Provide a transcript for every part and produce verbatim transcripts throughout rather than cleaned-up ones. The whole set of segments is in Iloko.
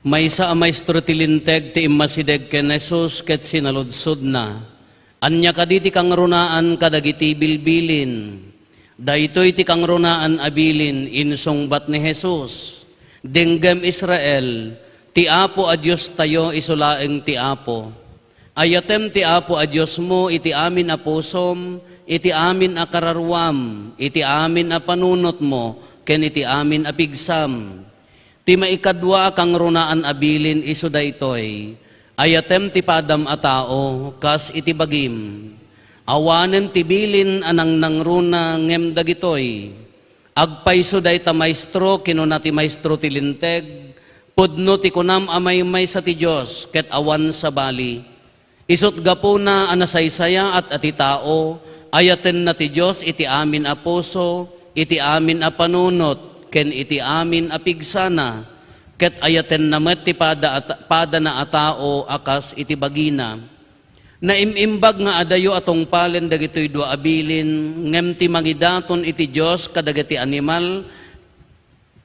Maysa a maestro ti Linteg ti immasideg ken Jesus ket sinaludsodna, "Ania kadi ti kangrunaan kadagiti bilbilin?" "Daytoy ti kangrunaan a bilin," insungbat ni Jesus. "Denggem, Israel, ti Apo a Diostayo isu laeng ti Apo. Ayatem ti Apo a Diosmo iti amin a pusom, iti amin a kararuam, iti amin a panunotmo, ken iti amin a pigsam. Ti maikadua a kangrunaan a bilin isu daytoy, 'Ayatem ti padam a tao kas iti bagim.' Awanen ti bilin a nangnangruna ngem dagitoy. Agpayso dayta, Maestro," kinuna ti maestro ti Linteg, "pudno ti kunam a maymaysa ti Dios ket awan sabali. Isut' gapuna a nasaysayaat a ti tao, ayatenna ti Dios iti amin a puso, iti amin a panunot, ken iti amin a pigsana, ket ayatenna met ti pada a ta-, padana a tao a kas iti bagina." Naim-imbag nga adayo a tungpalen dagitoy dua a bilin, ngem ti mangidaton iti Dios kadagiti animal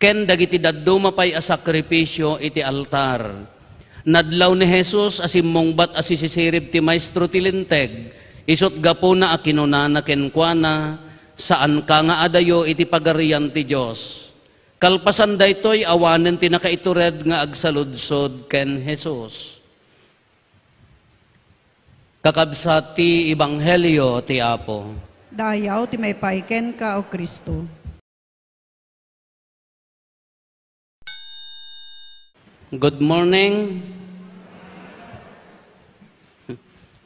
ken dagiti dadduma pay a sakrifisio iti altar. Nadlaw ni Jesus a simmungbat a sisisirib ti maestro ti Linteg, isut' gapuna a kinunana kenkuana, "Saanka nga adayo iti Pagarian ti Dios." Kalpasan daytoy, awanen ti nakaitured nga agsaludsod ken Jesus. Kakabsat ti Ebanghelio ti Apo. Dayaw ti maipay kenka, O Cristo. Good morning.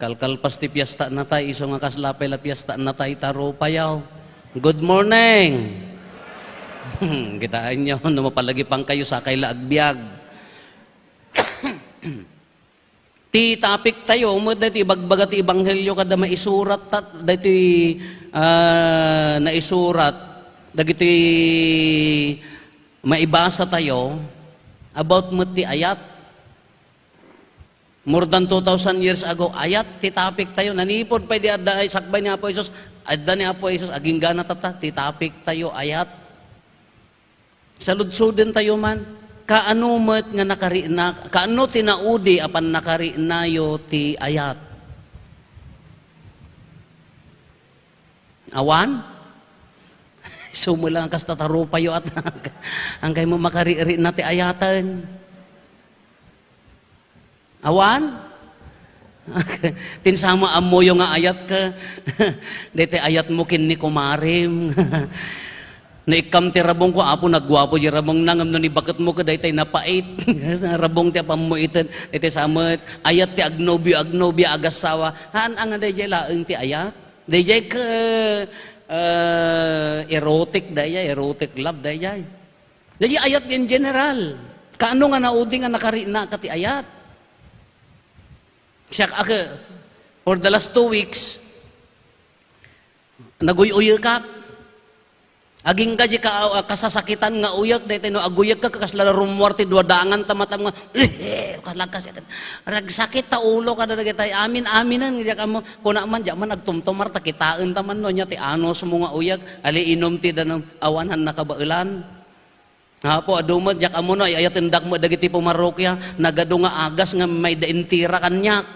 Kalkalpas ti piesta nata, isu nga kasla pay la piesta nata ita rupayo. Good morning. Kitaenyo, no mapalagipan kayo, sakay la agbiag. Ti topic tayo, met daytoy ibagbaga ti Ebanghelio kada maisurat ta-, daytoy, ah, naisurat dagitoy maibasa tayo about met ti ayat. More than two thousand years ago, ayat ti topic tayo. Nanipod pay di adda ay sakbay ni Apo Jesus, adda ni Apo Jesus, aginggana tata, ti topic tayo, ayat. Saludsoden tayo man, kaano met nga nakarina, kaano ti naudi a pannakariinayo ti ayat? Awan? Isu met lang kasta ta rupayo at angkay mo makaririina ti ayaten. Awan? Ti sama ammoyo nga ayat ka. Daytoy ayatmo ken ni kumarem. No ikkam ti rabongko, Apo, nagguapo di rabongna, ngem no ni baketmo ka, daytoy napait. Rabong ti apammo iten. Daytoy sa met, ayat ti agnobio, agnobia, agassawa. Haan a nga dayjay laeng ti ayat. Dayjay ka, ah, erotic, dayjay, erotic love, dayjay. Dayjay ayat in general. Kaano nga naudi nga nakariinaka ti ayat? Siak, aka, for the last two weeks, naguy-uyekak. Agingga di ka, ah, kasasakitan nga uyek, daytoy no aguyekka, kasla rummuar ti dua dangan ta matam nga, kasla kasakit. Ragsakit ta ulo kada dagitay. Amin, aminen, diak ammo. Kuna man, diak man agtumtumar, ta kitaen ta man, no, nia ti anusmo nga uyek, ali inum ti danum, awan han nakabaelan. Apo, adu met, diak ammo no, ay-ayatendak met dagiti pumarokia, nagadu nga agas nga mayda intira kaniak.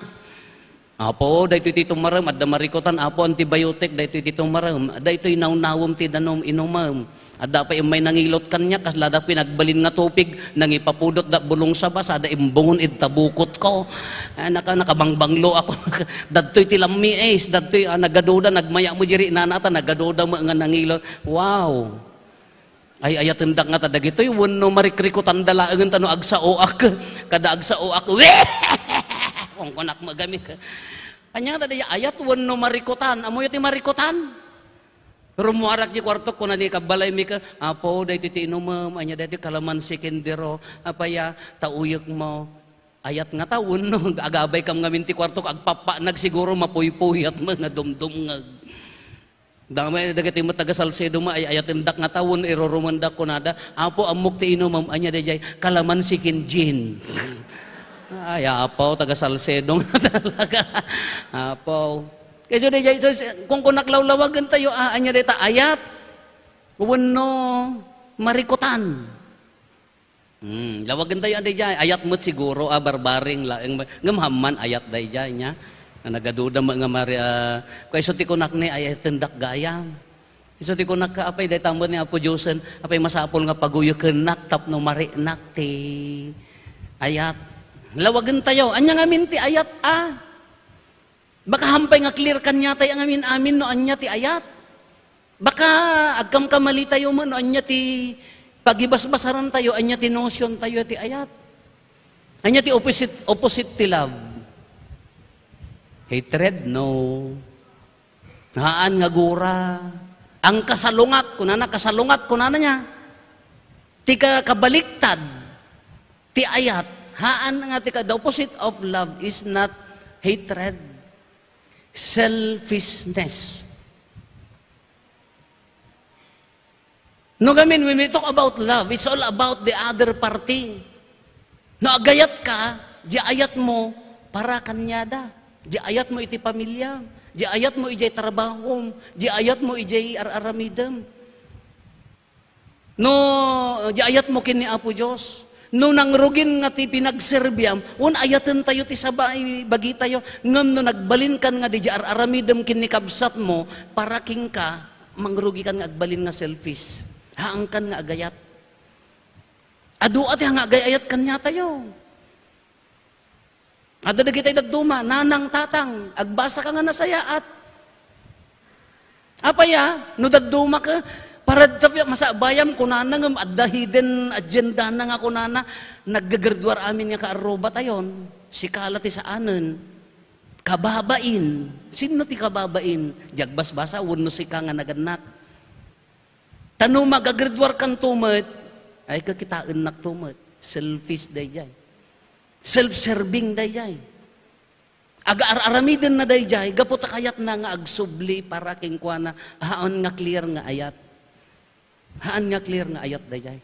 Apo, daytoy ti tumarem, adda marikutan, Apo, antibiotic, daytoy ti tumarem, daytoy nawnawem ti danum, inumem. Adda pay immay nangilot kaniak, kasla da pinagbalin nga tupig, nangipapudot da bulong sa basa, da imbungon id tabukot ko. Ah, naka-, nakabangbanglo ako. Dadtoy ti lammi, ace, dadtoy, ah, nagaduda, nagmaya mo diri, nanata, nagaduda mo nga nangilot. Wow! Ay-ayatendak ngata dagitoy wenno marikrikutanda laengen ta no agsaoak. Kada agsaoak, "Wee!" Kunkunak magamik. Ania ngata dayjay ayat wenno marikutan? Ammoyo ti marikutan? Rummuarak di kuartok, kuna ni kabbalaymi ka, "Apo, daytoy ti inumem, ania daytoy kalamansi ken dero, apaya, ta uyekmo." Ayat ngata wenno agabay kam ngamin ti kuartok, agpappanag siguro, mapuypuyat mo nga dumdumngeg. Damay dagiti met taga Salcedo met ay-ayatendak ngata wenno irurumendak kunada, "Apo, ammok ti inumem, ania dayjay?" "Kalamansi ken gin." Ay, Apo, taga Salcedo nga talaga. Apo. Kayso dayjay, so, si-, kunkunak lawlawagen tayo, ah, ania dayta ayat? Wenno marikutan. Hmm, lawagentayo a dayjay. Ayat met siguro, ah, barbareng laeng. Ngem hamman ayat dayjay, nia? Nagaduda met nga mari-, ah, kaiso ti kunak ni, ayatendak gayam. Isu ti kunak ka, apay, dayta met ni Apo Diosen, apay, masapul nga paguyekennak tapno marinak ti ayat. Lawagentayo, ania ngamin ti ayat, ah? Baka hampay nga clear kaniatayo ngamin amin no ania ti ayat. Baka agkamkamalitayo met no ania ti pagibasbasarantayo, ania ti notiontayo ti ayat. Ania ti opposite, opposite ti love? Hatred, no. Haan nga gura. Ang kasalungat, kunana, kasalungat, kunana nia. Ti ka-, kabaliktad, ti ayat, haan nga ti ka-, the opposite of love is not hatred. Selfishness. No gamin, when we talk about love, it's all about the other party. No agayat ka, di ayat mo para kaniada. Di ayat mo iti pamilya. Di ayat mo ijay trabahom. Di ayat mo ijay ar-aramidem. No, di ayat mo ken ni Apo Dios. No nangrugin nga ti pinagserbiam, wen ayatentayo ti sabali, bagitayo. Ngem no nagbalinkan nga di ar-aramidem ken ni kabsatmo, para kenka, mangrugikan nga agbalin nga selfish. Haankan nga agayat. Adu a ti nga agay-ayat kaniatayo. Adda dagiti dadduma, nanang, tatang, agbasa ka nga nasayaat. Apay a, no dadduma ka, parad ta masakbayam, kunana ngem adda hidden agenda na nga kunana, naggagraduar amin nga kaarrubatayon, sika la ti saanen. Kababain. Sinno ti kababain? Di agbasbasa, wenno sika nga nagannak. Ta no magagraduarkanto met, ay kakitaennakto met. Selfish dayjay. Self-serving dayjay. Aga-ar-aramidenna dayjay, gapu ta kayatna nga agsubli para kenkuana, haan nga clear nga ayat. Haan nga clear nga ayat dayjay.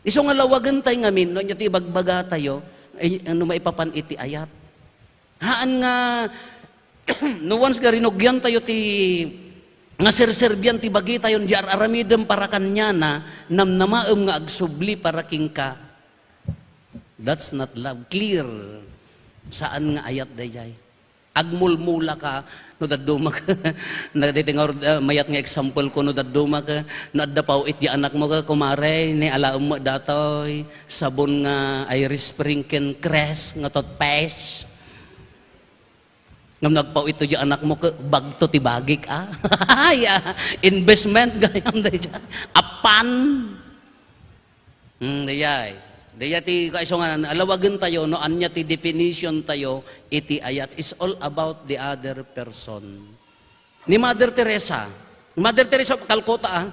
Isu nga lawagentay ngamin, no, ania ti ibagbagatayo, ay, no maipapan iti ayat. Haan nga, no once nga rinugiantayo ti, nga serserbian ti bagitayon, di ar-aramidem para kaniana, namnamaem nga agsubli para kenka. That's not love. Clear. Saan nga ayat dayjay. Agmulmula ka, no dadduma ka. Na, daytoy nga, ah, mayat nga example ko, no dadduma ka, no adda paw-it di anakmo ka, kumare, ni alaem met datoy, sabon nga Irish Spring ken Crest nga toothpaste. Ngem nagpaw-it to di anakmo, ke, bagto ti bagik, ah. Ay, ah, investment, gayam dayta. Apan. Hmm, dayay. Dayay ti kaiso nga, alawagentayo, no, ania ti definition tayo, iti ayat. It's all about the other person. Ni Mother Teresa. Mother Teresa of Calcutta, ah.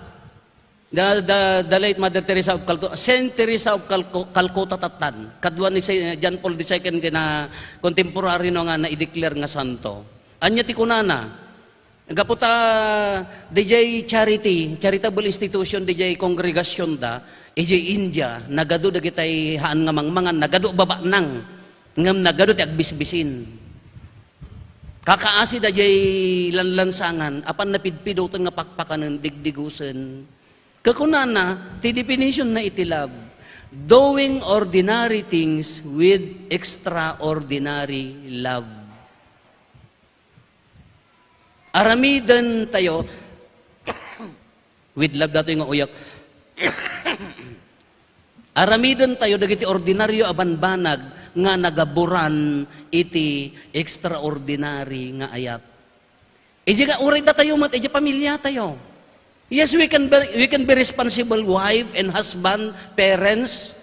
The, the, the late Mother Teresa of Calcutta, Saint Teresa of Calcu-, Calcutta tattan. Kadua ni Saint John Paul the Second kina contemporary no nga na-declare nga santo. Anya ti kunana? Gapu ta, dijay charity, charitable institution, dijay kongregasyon da, ijay India, nagadu dagitay haan nga mangmangan, nagadu babanang, ngem nagadu ti agbisbisin. Kakaasi da jay lanlansangan, apan napidpidoten nga pakpakanen, digdigusen. Kakunana, ti definition na iti love, doing ordinary things with extraordinary love. Aramiden tayo, with love datoy nga uyak. Aramiden tayo dagiti ordinaryo a banbanag nga nagaburan iti extraordinary nga ayat. Iti nga uray datayo met, iti pamilya tayo. Yes, we can be, we can be responsible wife and husband, parents.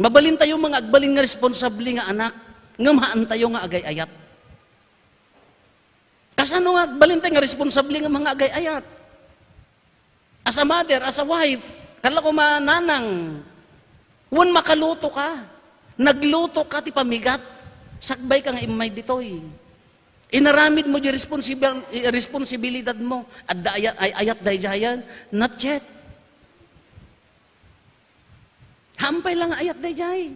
Mabalin tayo mga agbalin nga responsable nga anak, ngem haan tayo nga agay-ayat. Kasano nga agbalin tayo nga responsable nga mga agay-ayat? As a mother, as a wife, kala ko mananang, wen makaluto ka, nagluto ka ti pamigat, sakbay ka nga immay ditoy. Inaramid mo di responsibil-, responsibilidad mo, adda aya-, ay-, ayat dayjayan, not yet. Hampay lang nga ayat dayjay.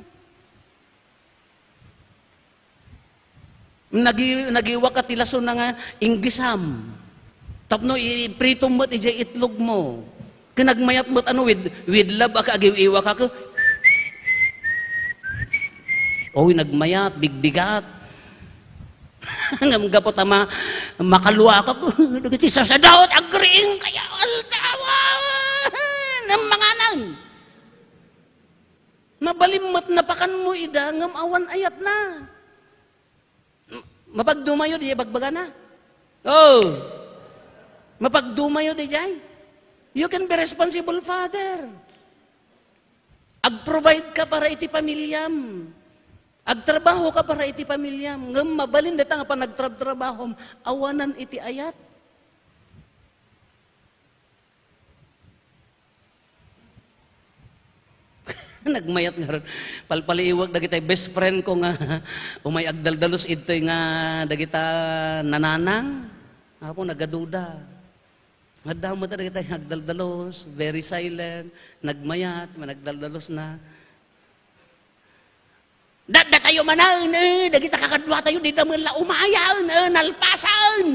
Nagi-, nagiwa ka ti lasona nga inggisam. Tapno i-, ipritom met ijay itlog mo. Ken nagmayat met ano, with, with love, aka agiw-iwa ka, ke-, Oy, nagmayat, bigbigat. Ngem gapu ta ma-, makaluakak, dagiti sasadot, agriing kaya, aldawa! Ngem manganan. Mabalin met napakanmo ida, ngem awan ayatna. M-, mapagdumayo di bagbagana. Oh. Mapagdumayo di jay. You can be responsible father. Ag-provide ka para iti pamilyam. Agtrabaho ka para iti pamilyam. Ngem mabalin dayta nga panagtrabtrabahom, awanan iti ayat. Nagmayat ngarud. Palpaliiwak dagiti best friend ko nga umay agdaldalos idtoy nga dagita nananang. Apo, nagaduda. Nga damo ta dagita agdaldalos, very silent, nagmayat, managdaldalos na. Daddatayo manen, eh, dagita kakaduatayo, di da man la umayan, eh, nalpasen.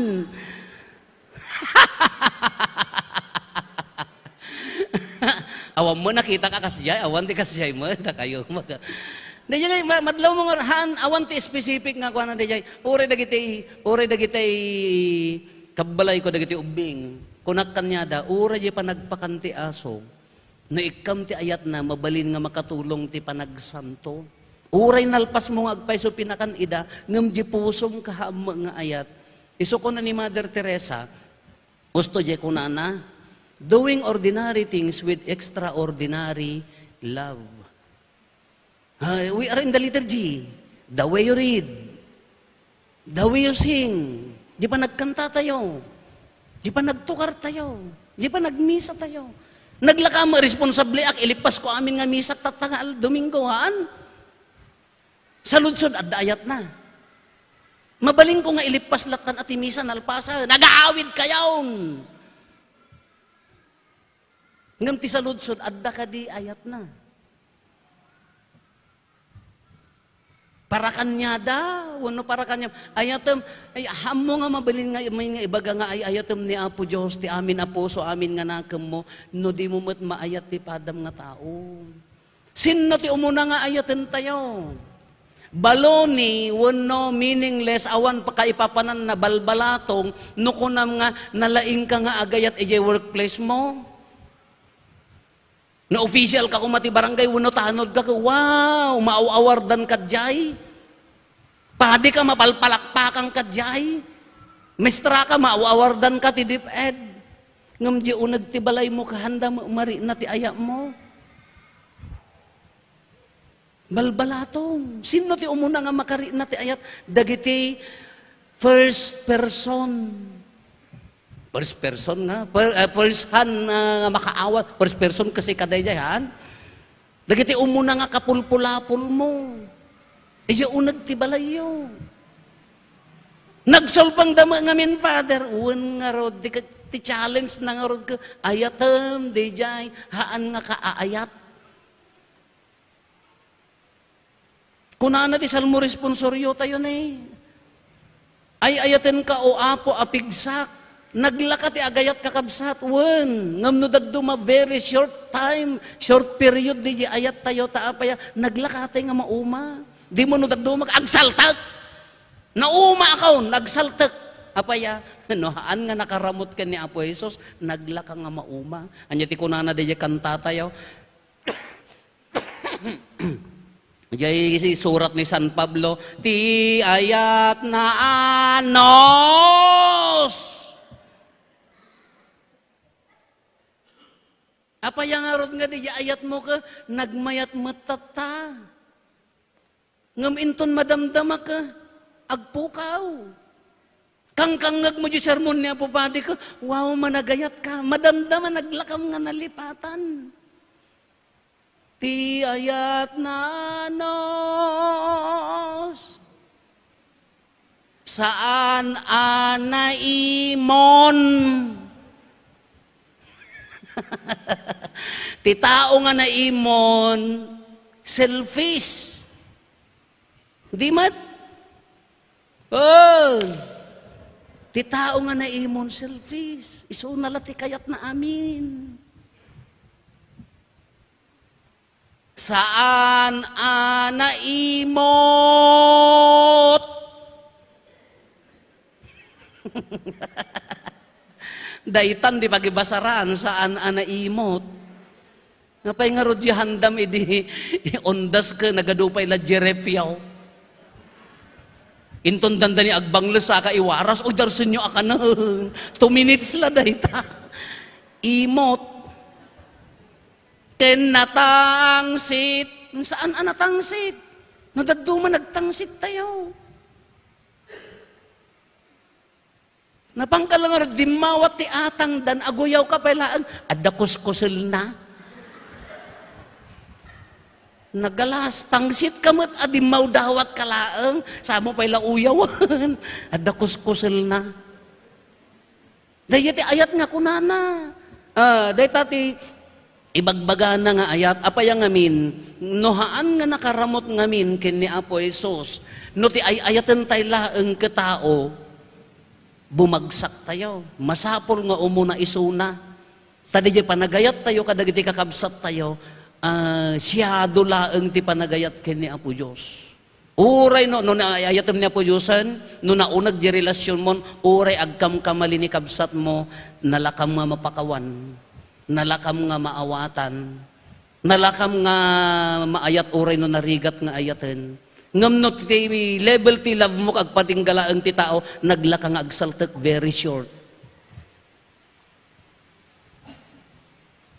Awan mo nakita ka kasjay, awan ti kasjay mo, dakayo, maka-, Dayjay, ma-, madlaw mo nga, han, awan ti specific nga kuana dayjay. Uray dagiti, uray dagiti kabbalay ko dagiti ubbing. Kunak kaniada, uray di panagpakan ti aso. No ikkam ti ayatna, mabalin nga makatulong ti panagsanto. Uray nalpas mo nga agpayso pinakan ida, ngem di pusom kaammo nga ayat. Isu kuna ni Mother Teresa, usto di kunana, "Doing ordinary things with extraordinary love." Ah, we are in the liturgy. The way you read, the way you sing. Di panagkanta tayo. Di panagtukar tayo. Di panagmisa tayo. Naglaka met responsable ak, ilippas ko amin nga misa tatta nga al-, Domingo, haan? Saludsod, adda ayatna. Mabalin ko nga ilippas lattan a ti misa, nalpasen. Nagaawid kayon. Ngem ti saludsod, adda kadi ayatna? Para kaniada, wenno para kaniam? Ayatem, ay, ammo nga mabalin nga, may nga ibaga nga ay-ayatem ni Apo Dios, ti amin a puso, amin nga nakemmo, no dimo met maayat ti padam nga tao. Sinno ti umuna nga ayatentayo? Baloney wenno meaningless, awan pakaipapananna, balbalatong, no kunam nga nalaingka nga agayat idiay workplace mo? No official ka koma ti barangay wenno tanod ka, wow, maaw-awardan ka diay. Padi ka, mapalpalakpakan ka diay. Maestra ka, maaw-awardan ka ti DepEd. Ngem di uneg ti balaymo, kaanda marikna ti ayatmo. Balbalatong. Sinno ti umuna nga makarikna ti ayat? Dagiti first person. First person nga, per-, eh, first hand nga makaawat. First person kasi kadaydiay, haan? Dagiti umuna nga kapulpulapolmo. Idiay uneg ti balayyo. Nagsulpangda met ngamin, Father, wen ngarud, ti, ti challenge na ngarud, ayatem, daydiay, haan nga kaayat. Kunana ti Salmo responsorio tayo ni, "Ay-ayatenka, O Apo, a pigsak." Naglaka ti agayat, kakabsat, wen, ngem no dadduma, very short time, short period, di, di ayat tayo, ta apaya, naglaka tayo nga mauma. Di mo no dadduma, agsaltek. Nauma ako, nagsaltek. Apaya, no, haan nga nakaramut ken ni Apo Jesus, naglaka nga mauma. Anya ti kunana, di, di kanta tayo, Jay surat ni San Pablo, "Ti ayat naanos." Apay a ngarud nga di ayat mo ka, nagmayat met tatta. Ngem inton madamdama ka, agpukaw. Kangkangngeg mo di sermon ni Apo Padi ka, wow, managayat ka. Madamdama, naglakam nga nalipatan. Ti ayat naanos, saan a naimon. Ti tao nga naimon, selfish. Di met? Oh! Ti tao nga naimon, selfish. Isuna la ti kayatna amin. Saan a naimot. Daytan di pagibasaran, saan a naimot. Napay ngarud di handam idi ondas ken nagadu pay la jerefiaw. Inton dandani agbangles a kaiwaras, o darsenyo a kanen. Two minutes la dayta. Imot. Ken natangsit. Saan a natangsit? No dadduma nagtangsit tayo. Napangka la ngarud dimmawat ti atangdan, aguyaw ka pay laeng, adda kuskuselna. Nagalas, tangsit ka met a dimmawdawat ka laeng, samo pay la uyawen, adda kuskuselna. Dayta ti ayat nga kunana. Ah, dayta ti ibagbagana nga ayat, apay a ngamin, no haan nga nakaramut ngamin ken ni Apo Jesus, no ti ay-ayaten tay laeng ket tao, bumagsak tayo. Masapul nga umuna isuna. Ta diay panagayat tayo kadagiti kakabsat tayo, ah, siado laeng ti panagayat ken ni Apo Dios. Uray no, no naayatem ni Apo Diosen, no nauneg di relasionmon, uray agkamkamali ni kabsatmo, nalakam nga mapakawan, nalakam nga maawatan, nalakam nga maayat uray no narigat nga ayaten. Ngem no ti level ti love mo agpatingga laeng ti tao, naglaka nga agsaltek, very short.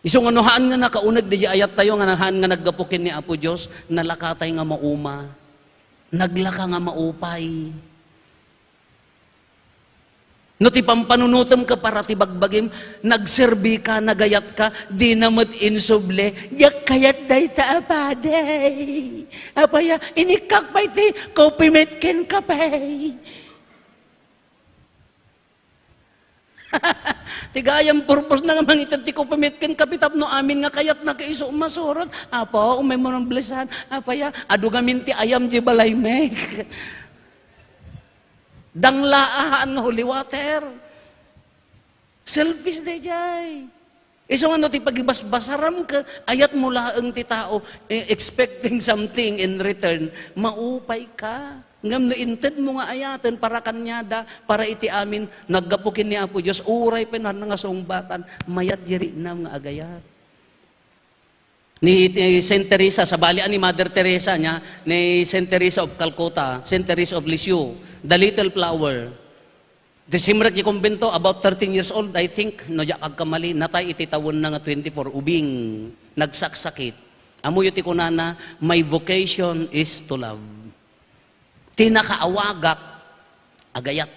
Isu nga no haan nga nakauneg diay ayat tayo nga haan nga naggapu ken ni Apo Dios, nalakatay nga mauma. Naglaka nga maupay. No ti pampanunotem ket para ti bagbagim, nagserbi ka, nagayat ka, dina met insubli, diak kayat dayta a padi. Apay a, inikkak pay ti Coffee Mate ken kape. Ti gayam purpose na nga mangited ti Coffee Mate ken kape tapno amin nga kayatna ket isu masurot. Apo, umaymo nga blesan. Apay a, adu ngamin ti ayam di balaymek. Dangla a haan nga holy water. Selfish daydiay. Isu nga no ti pagibasbasaram ket ayatmo laeng ti tao, eh, expecting something in return, maupay ka. Ngem no intedmo nga ayaten para kaniada, para iti amin, naggapu ken ni Apo Dios, uray pay no haan nga sungbatan, mayat di riknam nga agayat. Ni, ni Saint Teresa, sabali a ni Mother Teresa nia, ni Saint Teresa of Calcutta, Saint Teresa of Lisieux, the little flower. Ti simrek ti kumbento, about thirteen years old, I think, no diak agkamali, natay iti tawenna nga twenty-four, ubing, nagsaksakit. Ammoyo ti kunana, "My vocation is to love." Ti nakaawagak, agayat.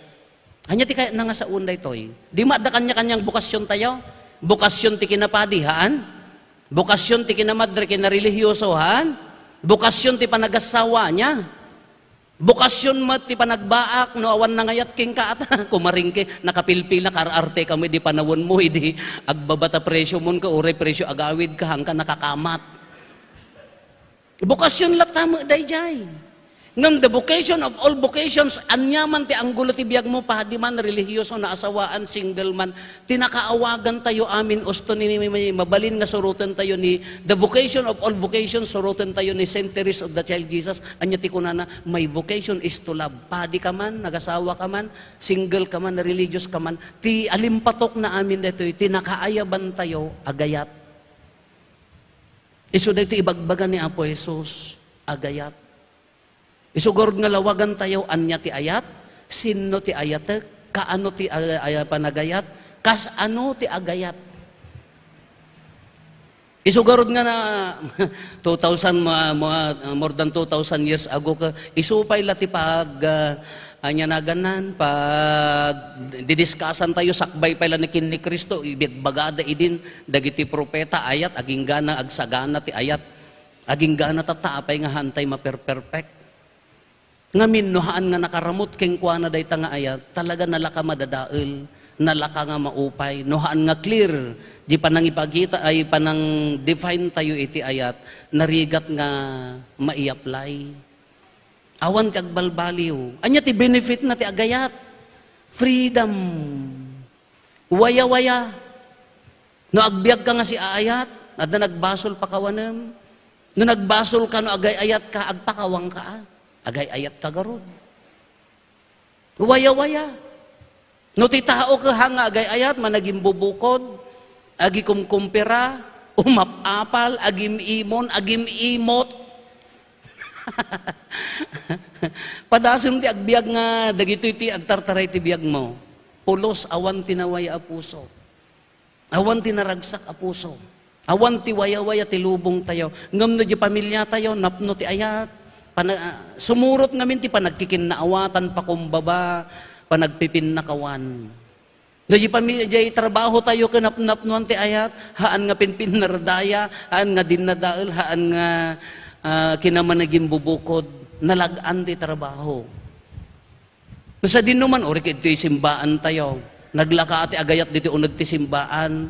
Ania ti kayatna nga saoen daytoy? Di met adda kaniakaniang bokasyon tayo? Bokasyon ti kinapadi, haan? Bokasyon ti kinamadre, kinarelihiyoso, haan? Bokasyon ti panagassawa, ania? Bokasyon met ti panagbaak, no awan nangayat kenka, ata, kumaring ka, nakapilpila, kaar-arte ka met idi panawenmo, idi agbaba ta presyomon ket uray presyo agawid ka, haanka nakakamat. Bokasyon latta met daydiay. Ngem the vocation of all vocations, ania man ti anggulo ti biagmo, padi man, relihiyoso, naasawaan, single man, ti nakaawagan tayo amin, usto ni, ni, ni, mabalin nga suroten tayo ni, the vocation of all vocations, suroten tayo ni Saint Teresa of the Child Jesus. Ania ti kunana, "My vocation is to love." Padi ka man, nagasawa ka man, single ka man, religious ka man, ti alimpatokna amin daytoy, ti nakaayaban tayo, agayat. Isu daytoy ibagbaga ni Apo Jesus, agayat. Isu garud nga lawagan tayo, ania ti ayat? Sinno ti ayatek? Kaano ti ay-, ay-, panagayat? Kasano ti agayat? Isu garud nga na, two thousand, ma-, ma-, more than two thousand years ago ka, isu pay la ti pag, ah, ania naganan, pag didiskasan tayo, sakbay pay la ni ken ni Cristo, ibagbagada idin, dagiti propeta, ayat, aginggana, agsagana ti ayat. Aginggana tatta, apay nga haantay maperperpek. Ngamin, no haan nga nakaramut kenkuana dayta nga ayat, talaga nalaka madadael, nalaka nga maupay, no haan nga clear, di panangipakita, ay panang-define tayo iti ayat, narigat nga maiapply. Awan ti agbalbaliw. Ania ti benefit na ti agayat? Freedom. Waya-waya. No agbiag ka nga siaayat, adda nagbasol pakawanem. No nagbasolka, no agay-ayatka, agpakawangka, a. Agay-ayatka garud. Waya-waya. No ti tao ket ha nga agay-ayat, managimbubukod, agikumkumpira, umap-apal, agim-imon, agim-imot. Padasen ti agbiag nga dagitoy ti agtartaray ti biagmo. Pulos, awan ti nawaya a puso. Awan ti naragsak a puso. Awan ti wayawaya ti lubongtayo. Ngem no di pamiliatayo, napno ti ayat. Pana-, sumurot ngamin ti panagkikinnaawatan, pakumbaba, panagpipinnakawan. No di pami-, di trabahotayo ken napnapnoan ti ayat, haan nga pinpinnardaya, haan nga dinnadael, haan nga, ah, kinamanagimbubukod, nalag-an ti trabaho. No sadino man, uri ket itoy simbaantayo. Naglaka ti agayat ditoy uneg ti simbaan.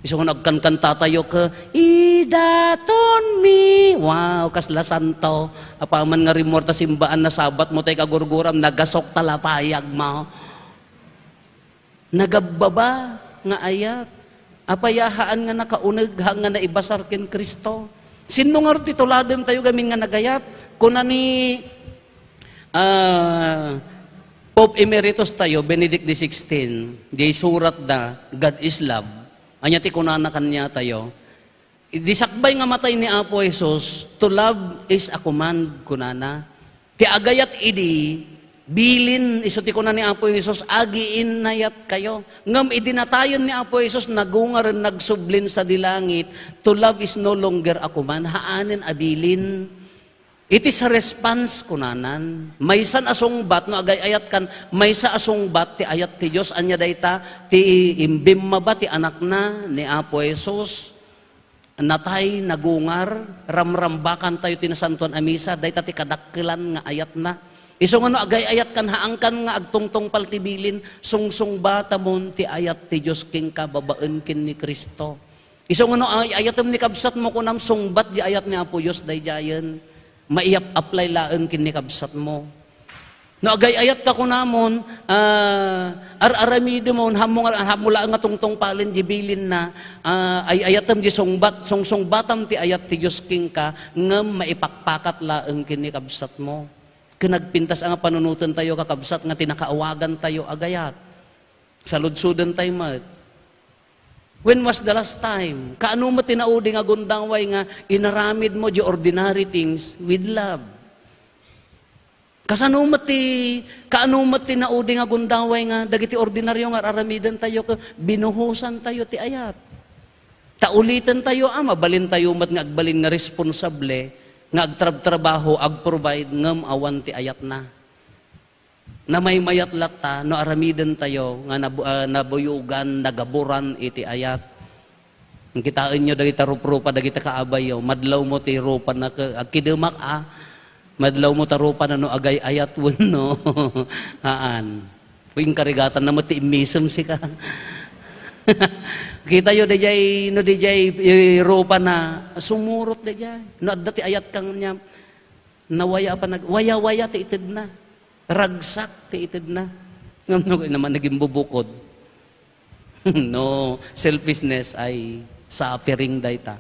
Isu nga nagkankantatayo ket, "Idaton mi." Wow, kasla santo. Apaman nga rimmuar ta simbaan, nasabat mo tay kagurguram, nagasok ta lapayag mo. Nagabbaba nga ayat. Apay a haan nga nakauneg, haan nga naibasar ken Cristo. Sinno ngarud ti tuladentayo gamin nga nagayat? Kuna ni, ah, Pope Emeritus tayo, Benedict the sixteenth, di surat da, "God is love." Ania ti kunana kaniatayo? Idi sakbay nga matay ni Apo Jesus, "To love is a command," kunana. Ti agayat idi, bilin, isu ti kuna ni Apo Jesus, "Agiinnayatkayo." Ngem idi natayen ni Apo Jesus, nagungaren, nagsublin sadi langit, "To love is no longer a command," haanen a bilin. It is a response, kunanan. Maysan a sungbat, no agay-ayatkan, maysa a sungbat ti ayat ti Dios. Ania dayta? Ti imbimmaba ti Anakna ni Apo Jesus. Natay, nagungar, ramrambakantayo ti Nasantoan a Misa, dayta ti kadakkelan nga ayatna. Isu nga no agay-ayatkan, haankan nga agtungtungpal ti bilin, sungsungbatamon ti ayat ti Dios kenka babaen ken ni Cristo. Isu nga no ay-ayatem ni kabsatmo, kunam, sungbat di ayat ni Apo Dios daydiayen. Maiyap-apply laeng ken ni kabsatmo. No agay-ayatka kunamon, ah, ar-aramidemon, hammo nga, hammo laeng nga tungtungpalen di bilinna, ah, ay-ayatem di sungbat, sungsungbatam ti ayat ti Dios kenka, ngem maipakpakat laeng ken ni kabsatmo. Ken nagpintas a nga panunotentayo, kakabsat, nga ti nakaawagantayo agayat. Saludsodentayo met. When was the last time? Kaano met ti naudi nga gundaway nga inaramidmo di ordinary things with love? Kasano met ti, kaano met ti naudi nga gundaway nga dagiti ordinaryo nga ar-aramidentayo ket binuhosantayo ti ayat? Ta ulitentayo a, mabalintayo met nga agbalin nga responsable, nga agtrabtrabaho, agprovide, ngem awan ti ayatna. Namaymayat latta no aramidentayo nga nab-, ah, nabuyogan, nagaburan iti ayat. Kitaenyo dagita ruprupa dagita kaabayyo, madlawmo ti rupana ke-, agkidemak a, madlawmo ta rupana no agay-ayat wenno haan. Inkarigatan na met ti immisem sika. Kitayo daydiay, no daydiay, eh, rupana, sumurot daydiay. No adda ti ayat kang niya, nawaya a panag-, waya-waya ti itedna. Ragsak ti itedna. Ngem no naman naging bubukod. No, selfishness ay suffering dayta.